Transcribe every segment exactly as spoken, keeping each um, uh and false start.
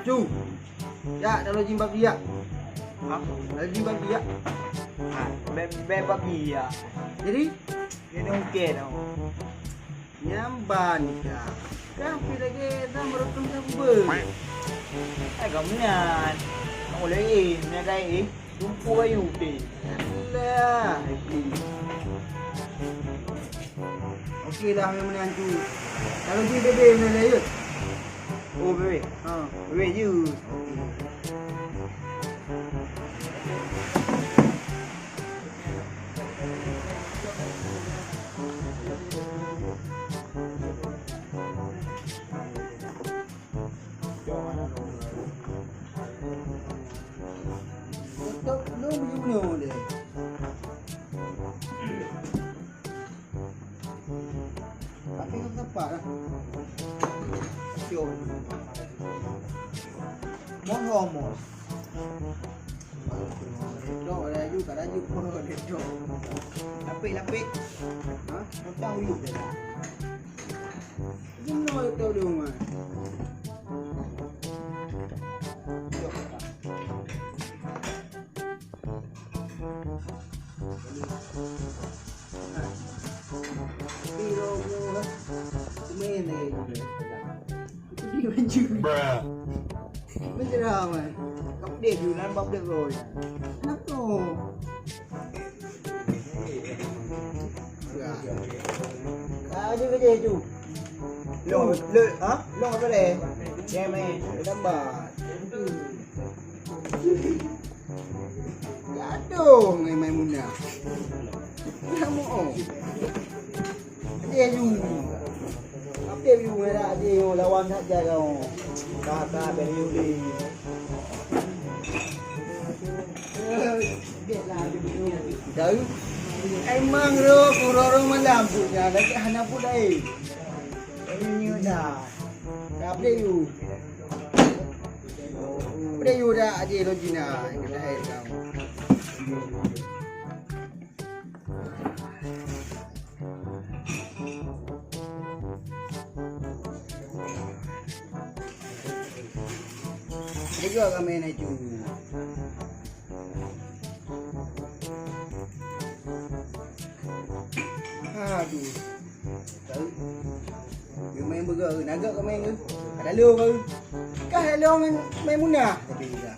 Cu, jak, dalam jilbab dia. Ha? Dalam jilbab dia. Ha, be-, bebab dia. Jadi? Ini okey tau. Nyan ban ka. Kan pi lagèe dah meureukum sapeue. Ai, kamu nyan. Kamu lagi, nyan kai, eh. Tumpu kayu teh. Alah, pi. Okey lah, memang meunan tu. Kalau di bebe meunan lah, ya? Oh, bebe. Ha. Bebe je. Okey. Tutup dulu, bujur-bujur deh. Tapi kan tepat lah. Cok. Mohon, mohon. Dok laju, ka laju pun dok. Lapik-lapik. Ha? Montang uyuh dah. Jenuh tau di rumah. Bruh. Menjerah, man. Kau deh, Yunan, bab deh, bro. Kenapa? Ada kerja tu. Long, le, ha? Long apa deh? Dia main, gambar. Gadoh ngon Maimunah. Nama oh. Dia ju. Apa ju ngira dia lawan saja kau. Kakak beri uli. Tahu? Emang ro kuroro malam punya lagi hana pun lain. Ini dah. Dah beri ju. Beri ju dah aje lo Cina. Kita hai kau. Dia juga kami naik tu. Aduh. Tahu. Dia main bola, naga kau main ke? Ada lo kau. Kah ada lo main, main Muna. Tapi dah.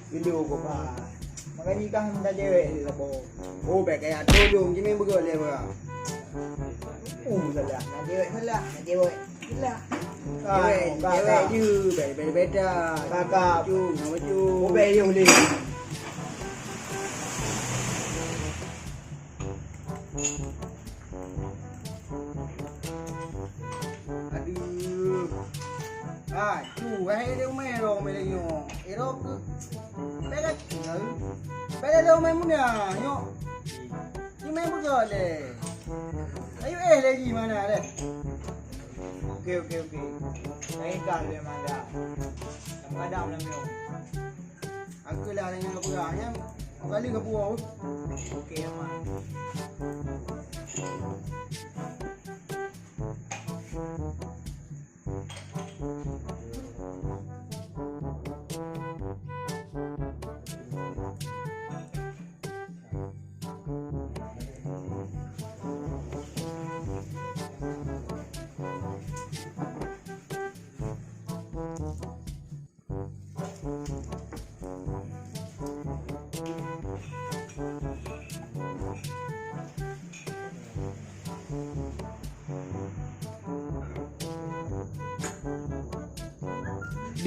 Dulu kau pa. Makanya kah minta cewek ni lah, Bang. Oh, baik kayak tolong je main bola dia, Bang. Oh, salah. Nak cewek salah, nak cewek salah. Cewek, cewek je, beda-beda. Kakak. Cu, nama cu? Oh, baik dia boleh. Aduh. Ah, tu, wahai dia umai ro umai lagi nyoe. Eh, ro ke? Bela tinggal. Bela dia umai Muna nyoe. Ni main bola le. Ayo eh lagi mana le? Okey, okey, okey. Saya kah le manda. Sama ada malam nyoe. Aku lah dengan aku lah. Yang kali ke buah. Okey, aman.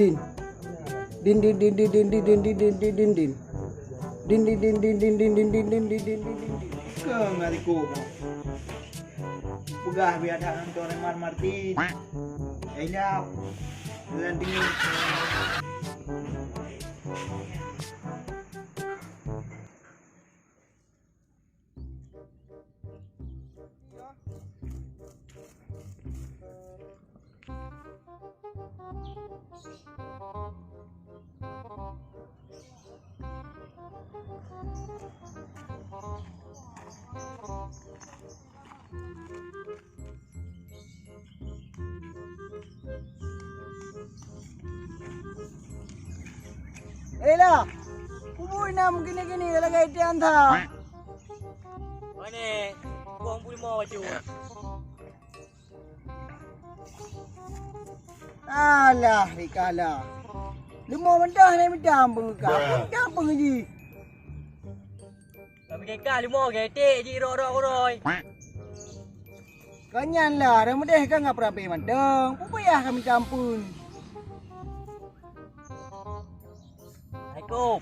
Din. Din, din, din. Din, din, din, din. Keng ari koma. Peugah biar that nonton Reman Martin. Ai lap. Bulan dingin. Eh lah, peue buet na meugini-gini lagèe tian tha. Mane, buang pulmo bacut. Alah, Rikala. Leumo mantong hana mita ampôn keu kah. Mita ampôn jih. Tapi keu kah leumo getek jih rok-rok uroe. Kon nyan lah, ram meudeh kan ngon peurabé mantong. Peue payah kami mita ampôn. Assalamualaikum.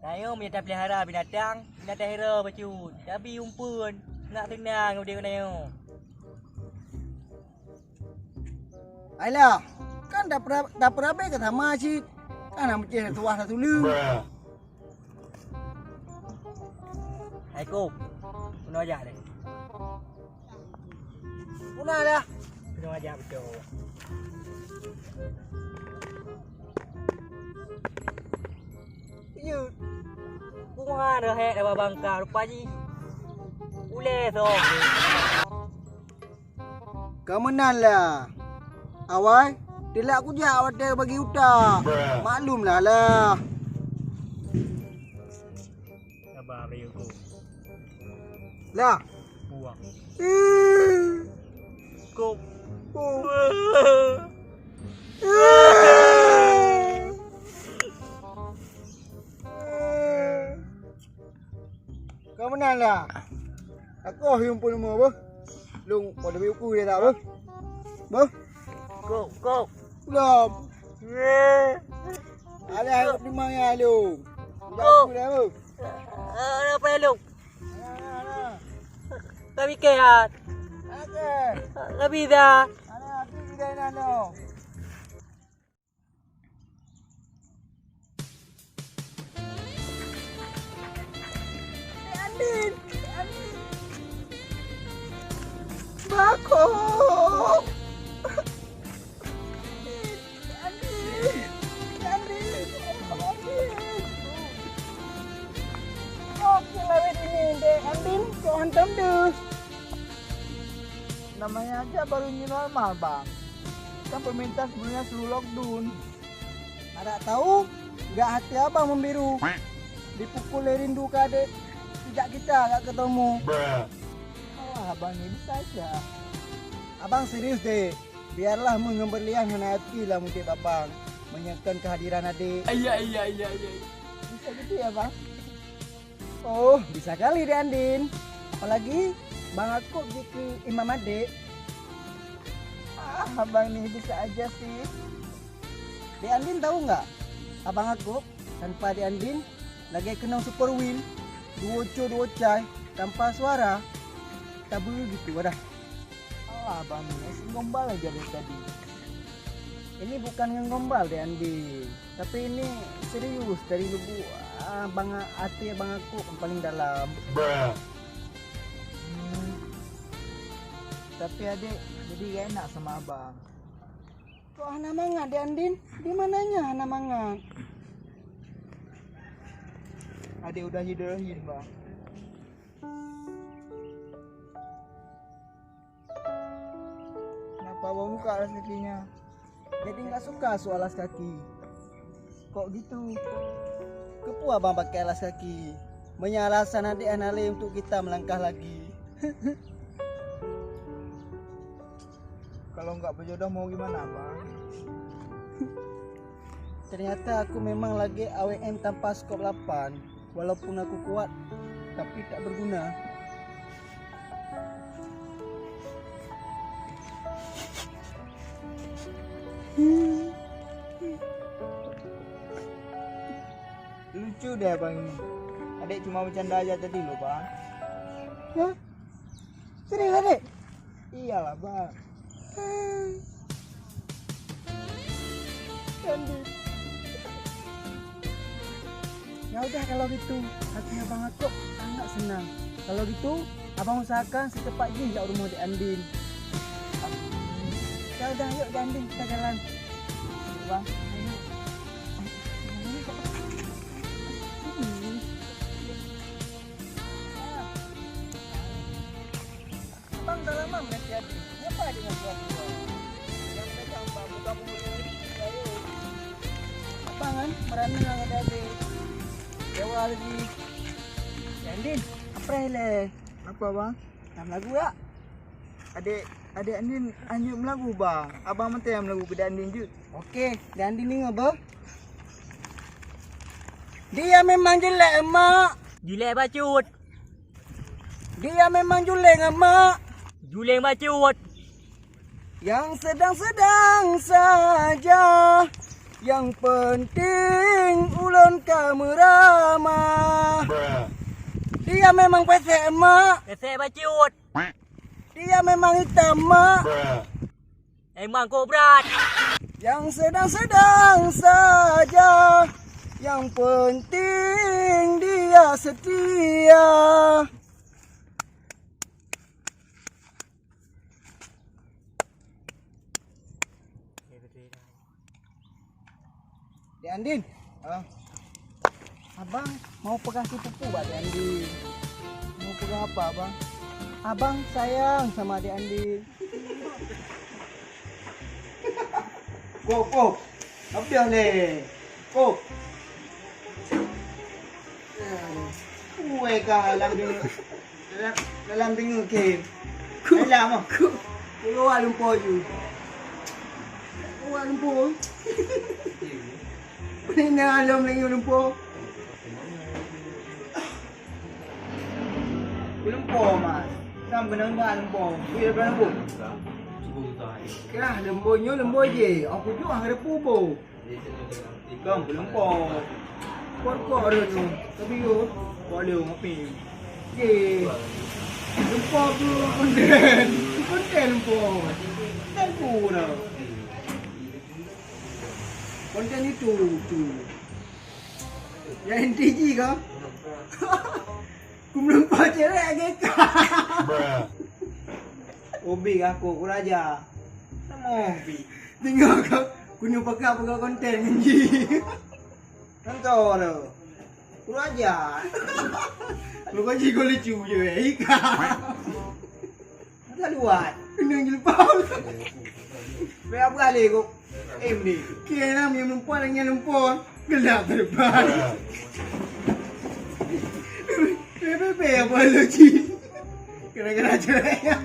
Tanyoe meunyo tapeuliara binatang, binatang hira bacut. Tabi umpeuen, nak teunang udép tanyoe. Alah, kan tapeu-, tapeurabé ka sama cit. Kan hana meucéh tuwah tatuleue. Assalamualaikum. Bunoe jak deh. Puna dah. Kena ajar betul. Iya. Bunga dah hek dah bangka rupa ji. Uleh tu. Ka meunan lah. Awai, teulak kujak watèe bagi utak. Maklum lah lah. Sabar, Rio. Lah. Buang. Kop. Ka meunan lah. Takoh yum pun leumo beuh. Lôn pada beuh uku dia tak beuh. Beuh. Kop, kop. Belum. Ada aku terima ya lu. Kop. Dah beuh. Eh, apa ya lu? Tapi kehat. Tapi dah. Andin, Andin. Bako. Andin, Andin, Andin. Oh, kilawet ini, Dek Andin, kok hantam deuh. Namanya aja baru new normal, Bang. Kan pemerintah sebelumnya suruh lockdown. Adak tahu, gak hati abang membiru. Dipukul lé rindu ka adek, sejak kita gak ketemu. Alah, abang ni bisa aja. Abang serius, Dek. Biarlah meuh ngon berlian hana hati lam udép abang meunyoe kon kehadiran adek. Iya, iya, iya, iya. Bisa gitu ya, Bang? Oh, bisa kali Dek Andin. Apalagi Bang Akub jikeu imam adek. Ah, abang ni bisa aja sih. Dek Andin tahu nggak? Abang Akub tanpa Dek Andin lagèe keunong super wheel, duo co duo cai, tanpa suara. Tabeue gitu wadah. Alah, abang ni asyik gombal aja dari tadi. Ini bukan ngegombal Dek Andin, tapi ini serius dari lubuk, ah, bang, hati abang Akub yang paling dalam. Hmm. Tapi adek jadi gak enak sama abang. Kok hana mangat Dek Andin? Di mananya hana mangat? Adek udah hidoh, Bang. Kenapa abang buka alas kakinya? Jadi nggak suka su alas kaki. Kok gitu? Keupeue abang pakai alas kaki? Meunyo alasan adek hana lé untuk kita melangkah lagi. Kalau nggak berjodoh mau gimana, Bang? Ternyata aku memang lagèe A W M tanpa skop lapan. Walaupun aku kuat, tapi tak berguna. Lucu deh abang ini. Adek cuma bercanda aja tadi loh, Bang. Hah? Serius, adek? Iyalah, Bang. Cantik. Ya udah kalau gitu, hati abang Akub sangat senang. Kalau gitu, abang usahakan secepat jih jak rumoh Dek Andin. Ya udah, yuk Dek Andin, kita jalan. Bang, ayo. Abang dah lama menanti adek. Kenapa adek nak keluar-keluar? Yang pegang bang, bukan mulut. Ayo. Abang kan? Merana ada adik. Dewa lagi. Andin, apa le? Apa, Bang? Tam lagu ya? Adik, adik Andin hana meulagu, Bang. Abang mantong nyang meulagu keu Andin jeuet. Oke, Andin deungoe, Bang. Dia memang jelek, Mak. Jelek bacut. Dia memang juleng, Mak. Juleng bacut. Yang sedang-sedang saja. Yang penting ulôn ka meuramah. Dia memang pesek, Mak. Pesek bacut. Dia memang hitam, Mak. Emang kobrat. Yang sedang-sedang saja. Yang penting dia setia. Dek Andin. Ah. Abang mau peugah sipupu bak Dek Andin. Mau peugah apa, Abang? Abang sayang sama Dek Andin. Kok, kok. Abang le. Kok. Ue ka lam deungoe. Dalam, dalam deungoe ke. Ku, dalam ah. Ku, ku luar lumpur ju. Luar lumpur. Mana alom lagi lumpur? Lumpur, Mas. Kan benar-benar lumpur. Dia benar lumpur. Kah lumpur nyoe lumpur je. Aku tu ah repu bo. Ikam peuleumpo. Pot-pot ada tu. Tapi yo, pot le ngopi. Ye. Lempo tu konten. Konten lempo. Konten pun dah. Konten itu tu. Yang N T G kah? Ku meulumpat cewek lagèe ka. Ubit aku, ku raja. Sama ubit. Tengok kau, ku nyoe pakai-pakai konten ngon jih. Nonton tu. Ku raja. Pokok jih kau lucu je, eh. Ika. Masa luat. Kena jilbab. Biar apa kali kau? Eh, ni. Kira lah, yang lumpur, yang lumpur. Gelap depan. Bebe apa lucu? Gara-gara cewek ya.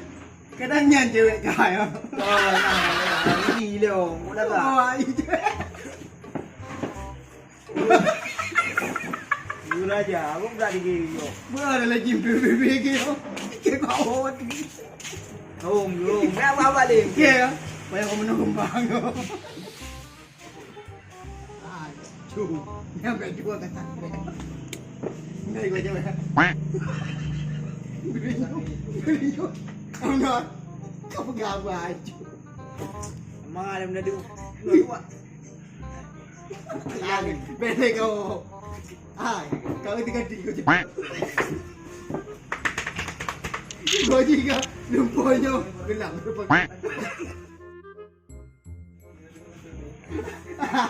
Kadang nyan cewek kaya. Oh, nah, nah, nah, ini dia. Udah tak? Oh, iya. Jujur aja, aku tak dikira. Mana lagi bebe ke? Ke kau. Dong, dong. Dah apa balik? Ke ya? Banyak kau menunggu bang. Aduh, nyampe juga kata. Enggak, gua jawab. Beri nyok, beri nyok. Enggak. Kau pegang apa aja? Emang ada benda tu. Dua, dua. Bèk lé kau. Hai, kau teuka di kau. Kau jih kau lumpur nyoe gelam.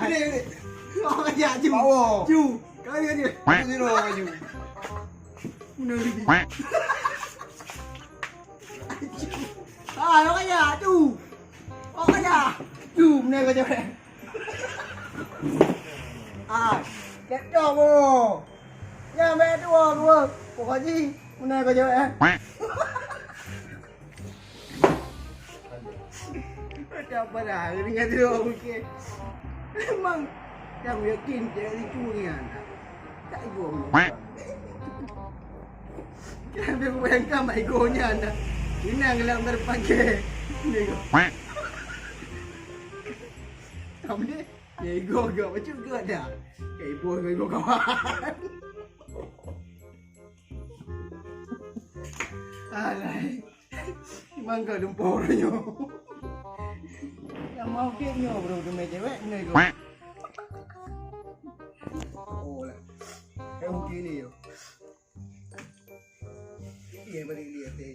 Ni, ni. Kau ajak ju. Ju. Kau ni, ni. Aku ni orang aju. Mana ni? Ah, orang ajak tu. Oh, ka jak. Tu, meunan ka jaweueb. Ah, cek cok, boh. Nyan bèk tuwoe, tuwoe. Pokok jih, meunan ka jaweueb, eh. Macam apa dah, dengan tu orang fikir. Memang, kamu yakin dia itu dengan. Tak ibu. Kan dia bayangkan mak ibu ni anak. Ini yang gelap terpakai. Ini kau. Kamu ni, ya ibu kau macam tu ada. Kayak ibu kau, ibu kawan. Alai. Memang kau lumpur nyoe. Yang mau kek nyoe, bro, tu meja wek, ni kau. Oh, lah. Kayak mungkin ni, yo. Iya, balik dia, teh.